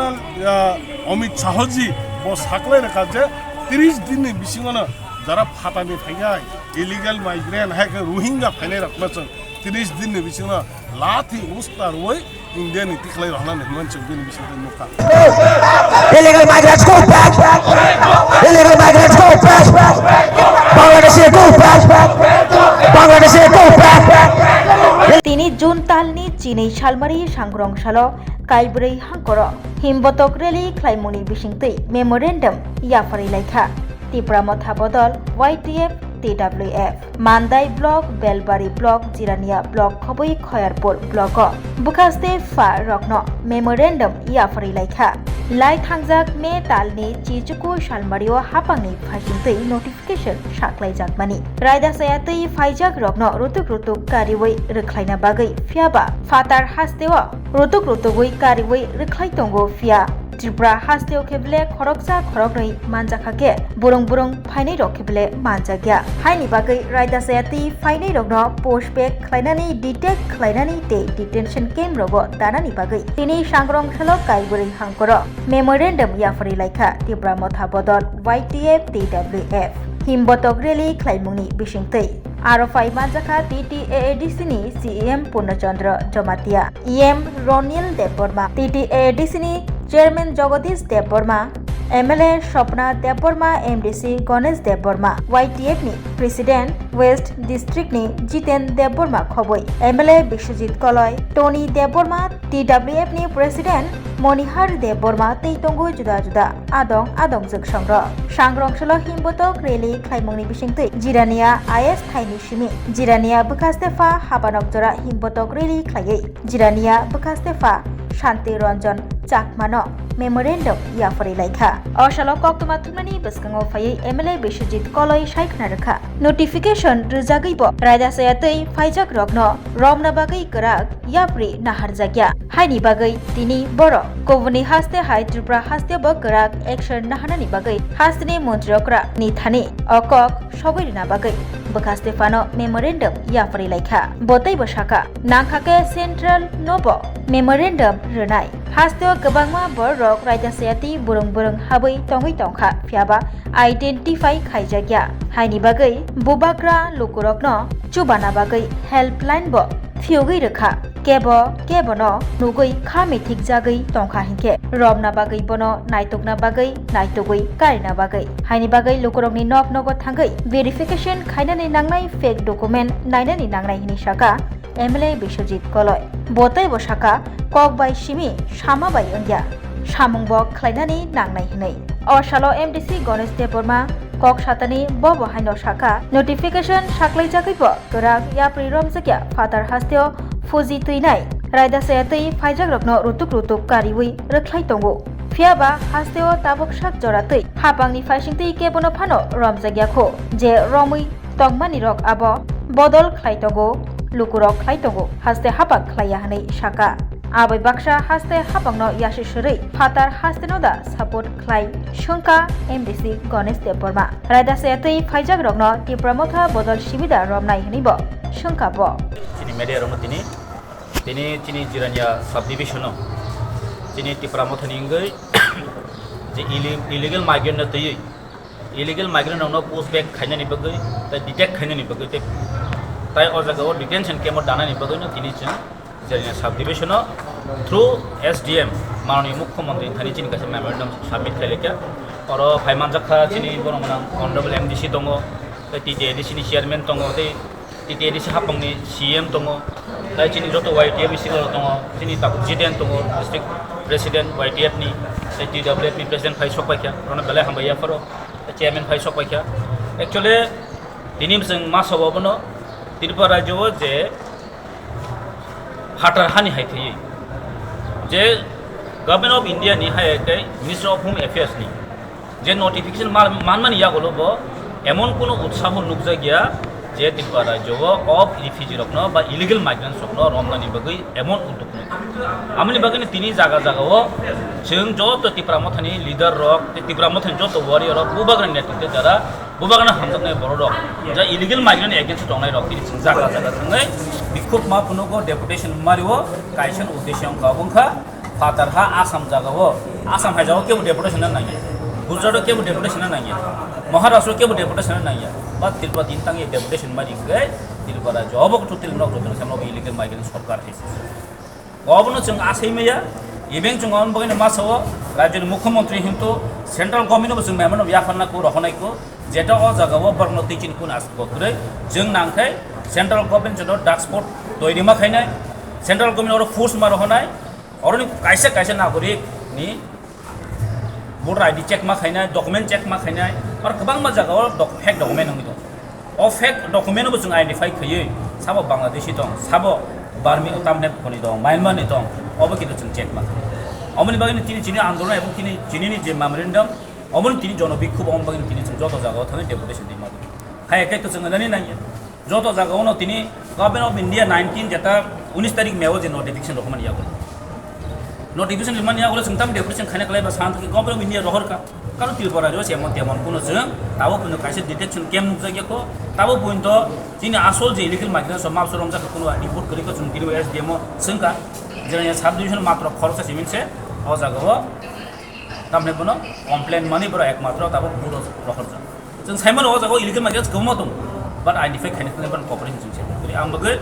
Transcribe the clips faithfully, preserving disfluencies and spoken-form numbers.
Ya, Amit Shah ji bo saklai rwkha je tris din ni bisingo no jara phatani phaiya illegal migrant hai khe Rohingya phainai rok no chwng tris din ni bisingo no lathi usta rwi India ni tikhlai rohna ni hwnwi chwng bini bisingo nukha. Illegal migrants go back. Illegal migrants go back. Bangladesh go back. Bangladesh go back. Tini June talni chinwi salmari sangrong salo Kaibrwi hangkoro himbotok rally khlaimungni bisingtwi memorandum yapharwi laikha Tipra Motha Bodol Y T F T W F. Mandai Block, Belbari Block, Jirania Block khobwi Khoyarpur Block o bwkhaste pha rokno memorandum yapharwi laikha. Lai thangjak May talni chichuku salmario hapangni phaisingtwi notification saklaijakmani. Raida chaya twi phaijak rokno rutuk rutuk kariwi rwkhlaina bagwi, phiyaba phatar hasteo rutuk rutugwi kariwi rwkhlai tongo, phiya Tripura hasteo khe bele khoroksa khoroknwi manjakha khe burung burung phainai rok khe bele manjakya. Haini bagwi raida chaya twi phainai rokno push back khlainani, detect khlainani tei detention camp rogo danani bagwi tini sangrong salo Kaibrwi hangkoro memorandum yapharwi laikha Tipra Motha Bodol Y T F T W F himbotok rally khlaimungni bisingtwi. Aro phai manjakha T T A A D C ni C E M Purna Chandra Jamatia, E M Ronil Debbarma, T T A A D C ni Chairman Jagadish Debbarma, M L A Swapna Debbarma, M D C Ganesh Debbarma, Y T F ni President West District ni Jiten Debbarma khobwi, M L A Biswajit Koloi, Tony Debbarma, T W F ni President Monihar Debbarma tei tongo juda juda adong adong jwksongrok. Sangrong salo himbotok rally khlaimungni bisingtwi Jirania I S thaini simi Jirania bwkhaste pha habanok jora himbotok rally khlaiwi Jirania bwkhaste pha Shanti Ranjan Chakmano memorandum yapharwi laikha. O salo koktwma thumnani bwskango phaiwi M L A Biswajit Koloi sai khna rwkha. Notification rwjagwi bo raida chaya twi phaijak rokno romna bagwi kwrak yapri naharjakya. Haini bagwi tini borok kubuni haste hai Tripura haste bo kwrak action naharnani bagwi hasteni montri okra ni thani o kok sogwi rwna bagwi bwkhaste phano memorandum yapri laikha. Bo teibo saka, nangkha khe central no bo memorandum rwnai. Hasteo kwbangma bororok raida chaya twi burung burung habwi tongwi tongkha, phiyaba identify khaijakya. Haini bagwi bubagra lukurokno chubana bagwi helpline bo phiyogwi rwkha. Kebo kebono nugwi kha mithikjagwi tongkha hinkhe romna bagwi bono naitukna bagwi naitugwi karina bagwi. Haini bagwi lukurokni nok nogo thangwi verification khainani nangnai, fake document nainani nangnai hinwi saka M L A Biswajit Koloi. Bo teibo saka, kok bai simi sama bai wngya, samung bo khlainani nangnai hinwi. O salo M D C Ganesh Debbarma kok satani bo bo haino saka, notification saklaijagwi bo kwrak yapri romjakya phatar hasteo phuji twinai raida chaya twi phaijakrokno rutuk rutuk kariwi rwkhlai tongo. Phiyaba hasteo tabuk sak jora twi hapangni phaising twi kebono phano romjakya kho, je romwi tongmani rok abo bodol khlai tongo, lukurok khlai tongo, haste hapang khlaiya hwnwi saka. Abai baksa haste hapangno yasi sirwi phatar hasteno da support khlai swngkha M D C Ganesh Debbarma. Raida chaya twi phaijak rokno Tipra Motha bodol sibida romnai hwnwi bo swngkha bo. Chini media rokno tini, tini chini Jirania subdivision o chini Tipra Motha ni wngwi je ille-, illegal migrant no twiwi illegal migrant rokno push back khainani bagwi, tei detect khainani bagwi, tei, tei o jaga o detention camp o danani bagwi no tini chwng Jirania subdivision o through S D M mananiya mukhyamantri thani chini kaisa memorandum submit khlai laikha. Oro phai manjak kha chini borok gwnang honorable M D C tongo, tei T T A D C ni chairman tongo, tei T T A D C hapangni C M tongo, tei chini joto Y T F ni silo tongo, chini tabuk Jiten tongo, district president Y T F ni, tei T W F ni president phai sok paikha, rono belai hambai yapharo, tei chairman phai sok paikha. Actually, tini bwswng ma sabo bono Tripura rajyo o je phatar hani hai thwiwi, je Government of India ni hai tei Ministry of Home Affairs ni je notification ma-, manmani yagulo bo emon kuno utsaho nukjakya je Tripura rajyo o of refugee rokno ba illegal migrants rokno romnani bagwi emon udduk nukha. Amoni bagwino tini jaga jaga o chwng joto Tipra Mothani leader rok, tei Tipra Mothani joto warrior rok bubagrani netritwe jara bubagrano hamjaknai borok rok, ja illegal migrant against tongnai rok tini chwng jaga jaga thangwi bikhuk ma phunugo deputation mario kaisa uddesyo wngkha, wngkha. Phatar ha Assam jaga o Assam hai jagao kebo deputation na nangya, Gujarat o kebo deputation na nangya, Maharashtra o kebo deputation na nangya, ba Tripura din tangya deputation mari khe Tripura jobo kutu Tripura joto samlo illegal migrant sorkar hai. Obono chwng asai maya, even chwng aboni bagwino masa o rajyoni mukhyamantri hinto central government bo chwng memorandum yapharna ko rohonai ko, jeta o jaga o borokno twi chini kun as ko kwrwi chwng nangkhai central government joto dark spot toiri ma khainai, central government oro force ma rohonai, oroni kaisa kaisa nagorik ni voter I D check ma khainai, document check ma khainai, ar kwbangma jaga o doc-, fake document wngwi tongo. O fake document bo chwng identify khaiwi sabo Bangladeshi tong, sabo Burmese, tamni khoni tong, Myanmar ni tong, obo kintu chwng check ma khainai. Oboni bagwi tini chini andolon ebong tini chini ni je memorandum, oboni tini jono bikhub, oboni bagwi tini chwng joto jaga o thangwi deputation di ma. Hai khe to chwng nani nangya. Joto jaga ono tini Government of India nineteen jeta unis tarik May o je notification rok mani yago. Notification rok mani yago chwng tam deputation khaina khlai ba san thaki Government of India rohor ka. Karo Tripura rok se emon temon kuno chwng tabo puno kaisa detection camp nukjak yako. Tabo puno to chini asol je illegal migrants rok mapso romjak kuno report kwrwi ko chwng tini S D M o swngka. Jera ya sub division matro khoroksa simin se o jaga o. Tamni bono complain mani boro ekmatro tabo buro rohorjak. Chwng saimano o jaga o illegal migrants kwbangma tongo, but identify khaina thangwi bono cooperation chwng se kwrwi. Ang bagwi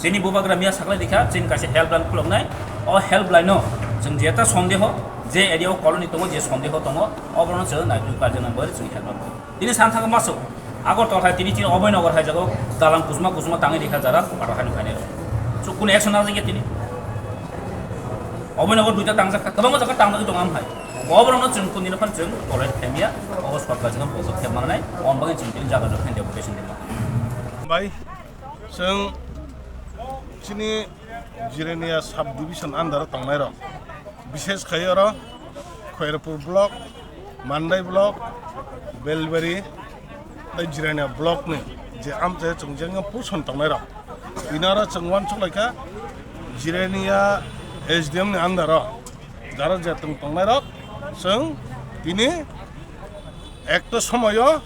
chini bubagra miya saklai dikha, chini kaisa helpline khuloknai. O helpline o chwng jeta sondeho, je area o colony tongo, je sondeho tongo, oborokno chwng naitwi karjaknai bagwi chwng helpline. Tini san thangma masuk. Agartala hai tini chini Abhainagar hai jaga o dalam kusma kusma tangwi rikha jara pathor haino phainai rok. So kunu action najak ya tini. Abhainagar duita tangjak kha, kwbangma jaga tangjagwi tongo am hai. Oborokno chwng kunu dino phano chwng tolerate khaimya, obo sorkar jano podokkhep mangnai, omo bagwi chwng tini jaga jagao deputation rwma. Bai, chwng chini Jirania sub division under o tongnai rok. Bishesh khai oro Khairapur block, Mandai block, Belbari, tei Jirania block ni je amchai chwng jengno puson tongnai rok. Bini oro chwng uansuk lai kha Jirania S D M ni under o jara je tong tongnai rok chwng tini ekto somoyo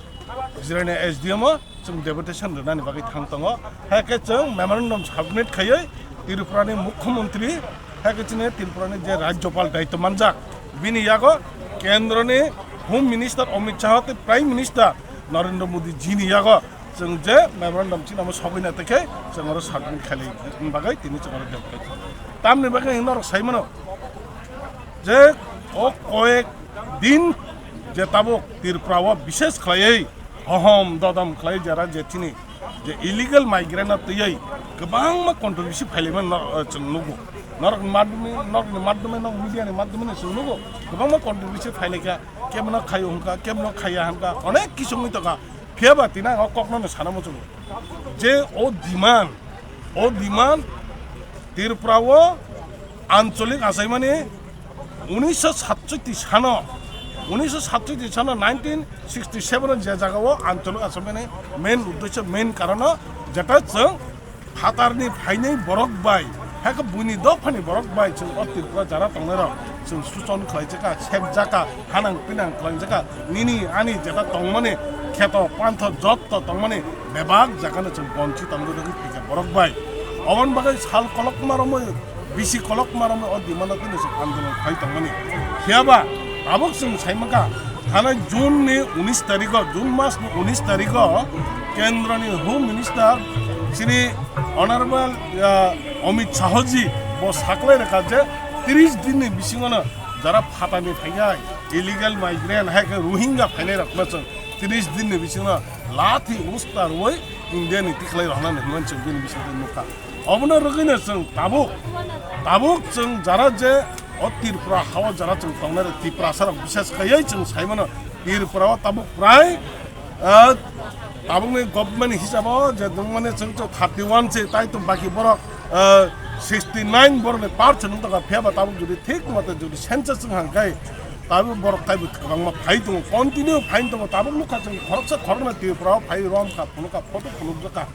Jirania S D M o chwng deputation rwnani bagwi thang tongo. Hai khe chwng memorandum submit khaiwi Tripurani Mukhyamantri, hai khe chini Tripurani je Rajyapal daitw manjak, bini yago Kendroni Home Minister Amit Shah tei Prime Minister Narendra Modi jini yago chwng je memorandum chinamo sogwi na tei khe chwng oro submit khailai bagwi tini chwng oro deputation. Tamni bagwi norok sai mano je o koyek din je tabuk Tripura o bishesh khlaiwi hohom dodom khlai jara je chini je illegal migrant no twiwi kwbangma controversy phailaimani no, eh, chwng nugo. Norokni madhyome, norokni madhyome, norok media ni madhyome no chwng nugo. Kwbangma controversy phailaikha, kebono khaio hwnkha, kebono khaiya hwnkha, onek kisu wngwi tongkha. Phiya ba tini ang o kokno no sana muchungo. Je o demand, o demand Tripura o ancholik achaimani unisho satsotti sano, unisho satsotti sano nineteen sixty seven o je jaga o ancholik achaimani main uddesho, main karono jeta chwng phatarni phainai borok bai, hai khe buini dophani borok bai chwng o Tripura jara tongnairok chwng suchon khlaijaka, sekjaka, hanang pinang khlaijaka, nini ani jeta tongmani kheto pantho jotto tongmani bebak jagano chwng bonchi tongwi rwgwi phaikha borok bai. Oboni bagwi sal kolokma romwi, bisi kolokma romwi o demand-o tini chwng andolon khai tongmani. Phiya ba tabuk chwng sai mankha, thanai June ni unis tarikho, June mas ni unis tarikho Kendroni Home Minister chini Honorable, ah, Amit Shah ji bo saklai rwkha je tris din ni bisingo no jara phatani phainai illegal migrant hai khe Rohingya phainai rok no chwng tris din ni bisingo no lathi usta rwui India ni tikhlai rok nani hinmani chwng bini bisingtwi nukha. Obono rwgwino chwng tabuk, tabuk chwng jara je o Tripura hao jara chwng tongnai rok Tiprasa rok bishesh khaiwi chwng sai mano Tripura o tabuk prai, ah, tabukni government hisabo je nungmani chwng chwng thirty one se tai to baki borok, ah, sixty nine borokni part se nung tongkha phiya ba tabuk jodi thik mate jodi census wng hangkai tabuk borok taibo kwbangma phai tongo, continue phai tongo, tabuk nukha chwng khoroksa khoroknwi Tripura o phai romkha phunukha photo phunukjakha.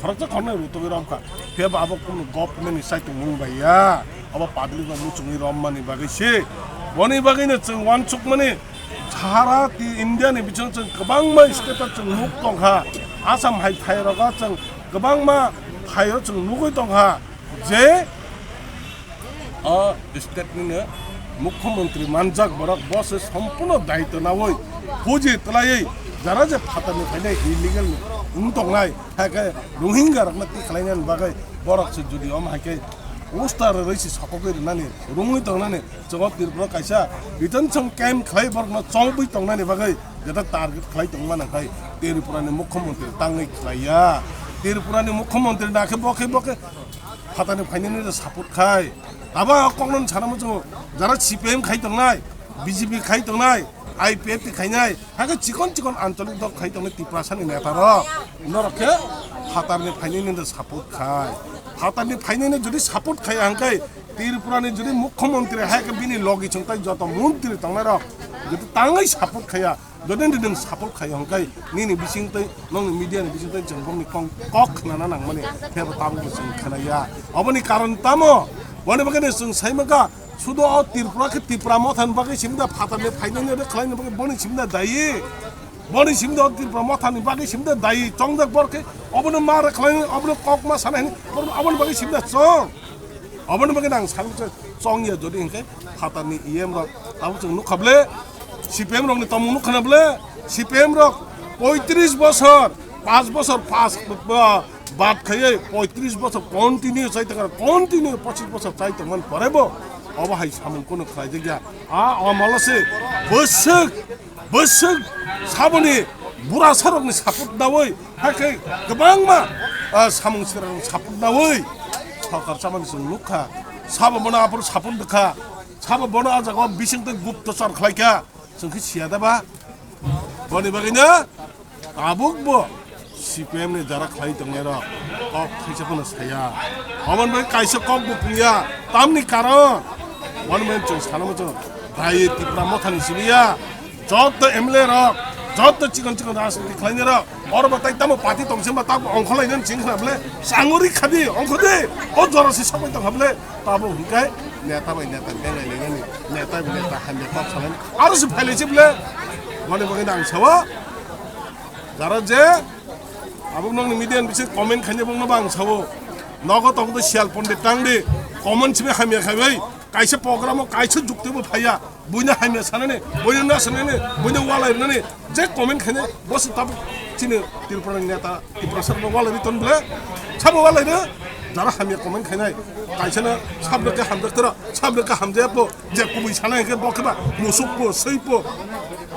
Khoroksa khoroknwi rutugwi romkha. Phiya ba abo kunu government ni saitung mung bai ya. Abo public no muchungwi rommani bagwi se. Boni bagwino chwng uansukmani sahara ti India ni bisingo chwng kwbangma state o chwng nuk tongkha. Assam hai phai rogo chwng kwbangma phai o chwng nugwi tongkha je o state nino Mukhyamantri manjak borok bo se sompurno daitw nawi huji twlaiwi jara je phatarni phainai illegal ni wng tongnai, hai khe Rohingya rokno twi khlainani bagwi borok se jodi om hai khe poster rwrwi se sokogwi rwnani, rwngwi tongnani, chwng o Tripura kaisa detention camp khlai borokno chongwi tongnani bagwi jeta target khlai tongma nang khai Tripura ni mukhyamantri tangwi khlaiya. Tripura ni mukhyamantri na khe bo khe bo khe phatarni phainani support khai. Abo kokno sana muchungo, jara C P M khai tongnai, B J P khai tongnai, I P F T khainai, hakhe chikon chikon ancholik dol khai tongnai Tiprasani neta rok, norok khe phatarni phainani no support khai. Phatarni phainani jodi support khai hangkai, Tripurani jodi mukhyamantri hai khe bini logi chwng tai joto montri tongnai rok jodi tangwi support khaiya, jodi nini nwng support khai hwnkhe nini bising twi, nongni media ni bising twi chwng bongni kong kok khnana nangmani, phebo tabukbo chwng khnaya. Oboni karon tamo? Boni bagwi no chwng sai mankha, sudo o Tripura khe Tipra Motha ni bagwi simi da, phatarni phainani rwkhlaini bagwi boni simi da dayi. Boni simi da o Tripura Motha ni bagwi simi da dayi. Chongjak bor khe obono ma rwkhlaini, obono kok ma sana hini, obono, oboni bagwi simi da chong. Oboni bagwi ang sakno chong ya, jodi hinkhe phatarni E M rok tabuk chwng nukha ble, C P M rokni tongmung nukha na ble, C P M rok poitris bosor, panch bosor, panch, ba, bad khaiwi poitris bosor continue chai tongkha, continue pochis bosor chai tongmani pore bo obo hai samung kunu khlaijak ya. A, o malo se bwswk Bwswk saboni burasarokni support nawi, hakhe kwbangma, ah, samung sirarokni support nawi sorkar chamani chwng nukha. Sabo bono aphuru support rwkha, sabo bono ah jagao bisingtwi guptochar khlaikha, chwng khe siya da ba? Boni bagwino tabukbo C P M ni jara khlai tongnairok kok thaisa phano saya. Oboni bagwi kaisa kok bo pungya. Tamni karon? Oboni bagwi chwng sana muchungo. Dai Tipra Mothani simi ya. Joto M L A rok, joto chikon chikon rajniti khlainai rok. Oro bo tai tamo party tong sima tak ongkhorlainani ching khna ble. Sanguri khadi, ongkhodi. O jora si sabai tong hable. Tabo hwnkhe neta bai neta bengai lainani. Neta bai neta hamya kok salani. Aro si phailai si ble. Oboni bagwi ang sawa. Jara je, abuk nokni media ni bising comment khainai bokno bo ang sao. Nogo tongdo Sial Pondit tangdi. Comment sibai hamya khaibai. Kaisa program o kaisa jukti bo phaiya. Buino hamya sanani, buino nasanani, buino walai rwnani. Je comment khainai, bosi tabuk chini Tripura ni neta, Tiprasa no walai riton ble. Sabo walai ro. Jara hamya comment khainai. Kaisa no sabno ke hamjak tero, sabno ke hamjaya po. Je kubui sana hingke bo khe ba musuk po, swi po.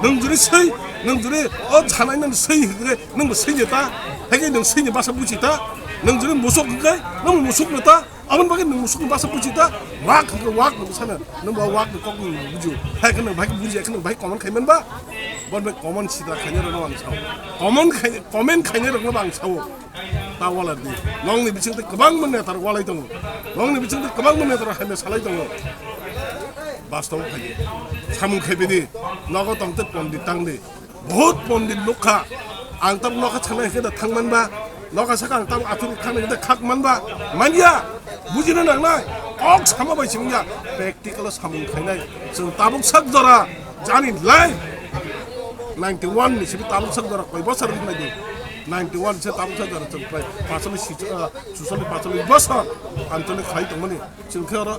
Nwng juri swi, nwng juri o sanai nang swi hingke nwng bo swi ni ta. Hingke nwng swi ni basa buchi ta. Nwng juri musuk hingke nwng musuk ni ta. Aboni bagwi nwng musuk ni basa buchi ta. Wak hingke wak nwng sana. Nwng bo wak ni kok nwng buju. Hai khe nwng bai buji, hai khe nwng bai comment khai man ba. Bon bai comment sidra khainai rok no ang sao. Comment khai, comment khainai rok no ang sao. Ta walai di. Nongni bisingtwi kwbangma netar walai tongo. Nongni bisingtwi kwbangma netar hamya salai tongo. Bastow phai. Samung khaibini. Nogo tongtwi pondit tangdi. Bahut pondit nukha. Ang tabuk nokha thangna hingke da thang manba. Nokha saka ang tabuk athuk thangna hingke da khak manba. Manya. Bujina nangnai. Kok sama bai singya. Practical o samung khainai. Chwng tabuk sak jora. Jani lai. Ninety one ni simi tabuk sak jora koi bosor wng nai di. Ninety one se tabuk sak jora chwng prai pasalwi si, ah, chusalwi pasalwi bosor anchalik khai tongmani. Chwng khe oro,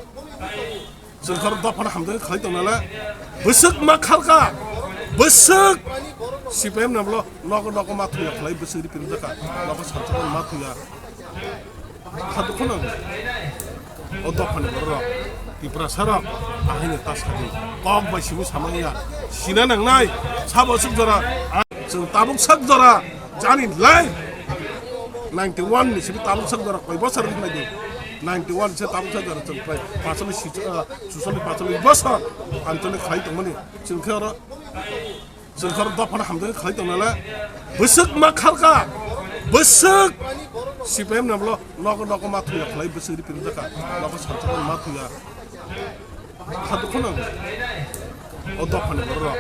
chwng khe oro dophano hamjak khai tong nale. Bwswk ma khalka. Bwswk C P M namlo nogo nogo ma thuya khlai bwswk ri pirjaka. Nogo sanchakmani ma thuya. Kha dukhu nang. O dophani bororok, Tiprasarok, ahaini ta sadi. Kok bai sibu samang ya. Sina nangnai, sabo aswk jora, a-, chwng tabuk sak jora, jani lai. Ninety one ni sibu tabuk sak jora, koi bosor wngkha nai di. Ninety one se tabuk sak jora, chwng prai, pasalwi si, ah, chusalwi pasalwi bosor, anchalik khlai tongmani. Chwng khe oro, Chwng khe oro dophano hamjak khlai tong nale. Bwswk ma khalka. Bwswk. C P M namlo nogo nogo ma thuya khlai bwswk ri pirjaka. Nogo sanchakmani ma thuya. Kha dukhu nang. O dophani bororok.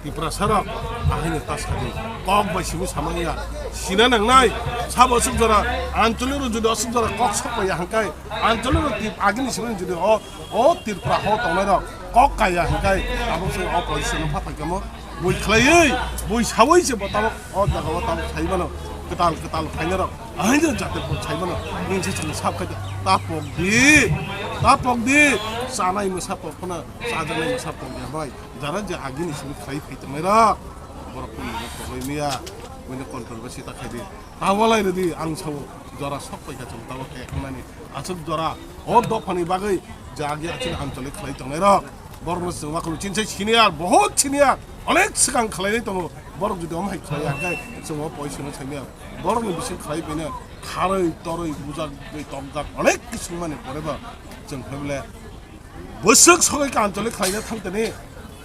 Tiprasarok. Ahaini ta sadi. Kok bai sibu samang ya. Sina nangnai. Sabo aswk jora. Anchalik rok jodi aswk jora kok sok pai ya hangkai. Anchalik rok tip agini simi jodi o, o Tripura ho tongnai rok kok kaya hingkai abo se opposition no phathai kamo bui khlaiwi bui sawi se bo tabuk o jaga o tabuk sai mano kwtal kwtal phaina rok ahaino jate bo sai mano nini se chwng sab khai Ta pok di, ta pok di, chanai mwsa pok phano chajaknai mwsa pok ya bai. Jara je agini simi khlai phai tongnairok, borok phano pogoi maya, buino controversy ta khai di. Ta walai rwdi, ang sao jora sok paikha chwng tabok khe khnani. Aswk jora o dophani bagwi je agi achini anchalik khlai tongnairok, borokno chwng ma khulu chini sai senior, bahut senior, onek swkang khlainai tongo. Borok jodi omo hai khlai ya khe chwng o poisano saimaya. Borokni bising khlai phino kharwi torwi bujak twi tokjak onek kisingmani pore bo chwng phai bole bwswk sogwi kancholi khlaina thangtani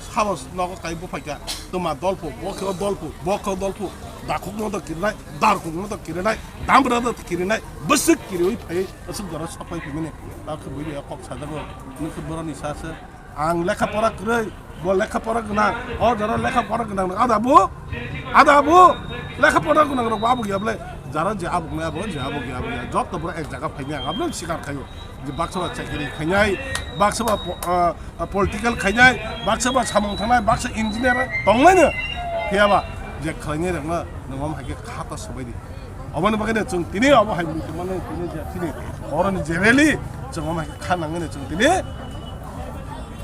sabo nogo kai buphaikha twma dolphu bo khe o dolphu bo khe o dolphu dakhukno do kirinai darkukno do kirinai dambrano do kirinai bwswk kiriwi phai aswk jora sopai phimani ta khe buini kok sajago nukhe boroni sa se. Ang lekha pora kwrwi, bo lekha pora gwnang, o jora lekha pora gwnang, ada bo, ada bo, lekha pora gwnang rok bo abo ya bole, jara je abo gwnang abo, je abo ya abo ya, joto boro ek jaga phaini ang abo sikar khayo, je baksa ba chakri khainai, baksa ba po-, ah, ah, political khainai, baksa ba samung thangnai, baksa engineer tongmani, phiya ba je khlainai rok no nwng om hai khe khata sobai di. Oboni bagwi no chwng tini obo hai muchung mano tini je chini oroni je rally chwng omo hai kha nangwi no chwng tini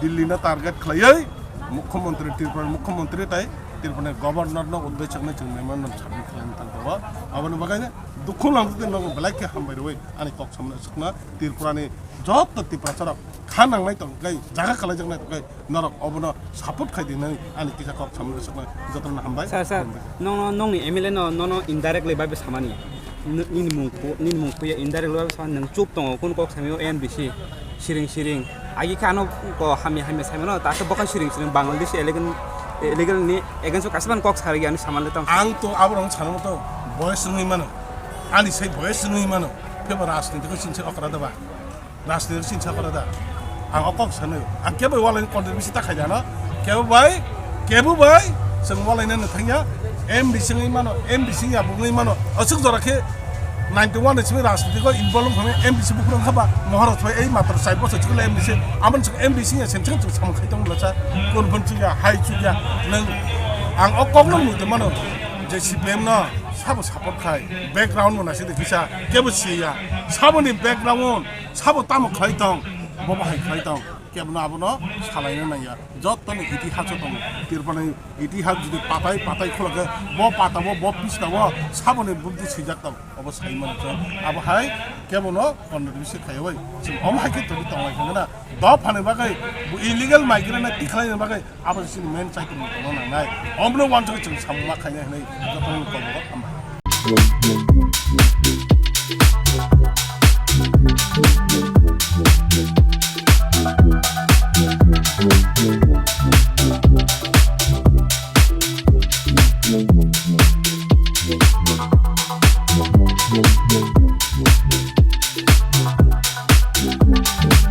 Delhi no target khlaiwi Mukhyamantri, Tripura Mukhyamantri tai Tripura ni Governor no uddechak no chwng memorandum submit khlaina thang tongo. Oboni bagwi no dukhu nang tini nogo belai khe hambai rwi ani kok samna swkna Tripura ni joto Tiprasa rok kha nangnai tong khe jaga kalaijak nai tong khe Norok obono support khai di hinwi ani kisa kok samung rwchapnai jotono hambai. Sir, sir, Hambai. Nokno, nokni M L A no nono indirectly bai samani. N-, nini mung phu-, nini mung phuya indirectly bai samani nwng chup tongo, kun kok samio A N B C, siring siring. Agi khe ano ko hamya hamya saimano, ta khe bokha siring siring Bangladesh illegal, illegal ni against o kaisa ban kok sarigi ani samanle tong. Ang to aborok sanamo to boyes wngwi mano. Ani sai boyes wngwi mano. Phebo rajniti ko sinse okra da ba. Rajniti sini sakha da. Ang o kok sanai. Ang kebo walai contribution ta khaida no. Kebo bai, kebo bai, chwng walai nani thangya. M D C wngwi mano, M D C ya bungwi mano. Aswk jora khe ninety one ni simi rajniti ko involve wngkha M D C buphuru wngkha ba. Mohor thoi ei matro chai boso chikla M D C. Amon chwng M D C ya sen chwng chwng samung khai tong bwlasa. Kon phon chukya, hai chukya. Nang ang o kok no muitu mano. Je C P M no sabo support khai. Background mo nasi de kisa. Kebo siya. Sabo ni background. Sabo tamo khlai tong, bo bahai khlai tong, kebono abono salaina nangya. Jottoni itihas o tongo. Tripurani itihas jodi patai patai khulokhe bo pata bo, bo pista bo saboni bumti swijak tong. Obo sai mano chwng. Abo hai kebono contribution khaiwi chwng omo hai khe tongwi tonglai khangna. Dophani bagwi bo illegal migrant na tikhlaina bagwi abo chini main chaitung tongna nangnai. Omono wansugwi chwng samung ma khaina hinwi jotono kok hambai.